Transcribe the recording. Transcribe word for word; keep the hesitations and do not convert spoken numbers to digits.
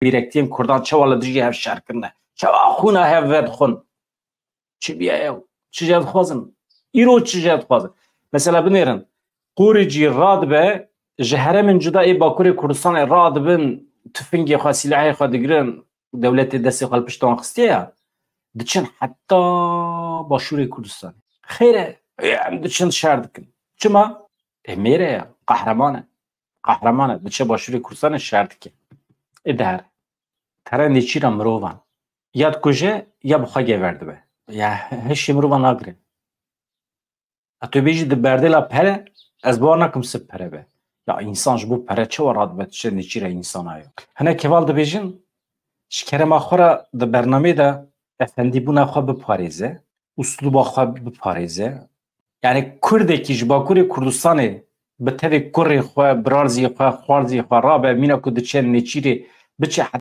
bîrektiyên Kurdan çawa li dijî hev şer kirine. Çawa xûna hev vedixwin. Çi biye ew? Çi jê dixwazin? Îro çi jê dixwazin? Mesela binêrin, qorî cî radibe, ji herêmên cuda ê Bakurê Kurdistanê radibin, tifingê xwe, sîlehê xwe digirin, dewletê destê xwe li pişt wan xistiye ya, diçin heta Başûrê Kurdistanê. Xêr e, em diçin şer dikin. Çima? Ê mêr e ya, qehreman e. Qehreman e, diçe Başûrê Kurdistanê şer dike. Ê dihere. Pere nêçîra mirovan. Ya dikuje, ya bi xwe gever dibe. Ya hişê mirovan nagire. A tu bêjî di berdêla pere, ez bawer nakim sib pere be. Ya însan ji bo pere çawa radibe, diçe nêçîra însana ye. Hinek heval dibêjin, ji kerema xwe re di bernameyê de efendîbûna xwe biparêze, uslûba xwe biparêze. Yani Kurdekî ji Bakurê Kurdistanê bi tevê kurê xwe, birarzî xwe, xwarzî xwe rabe, mîna ku diçe nêçîrê, biçe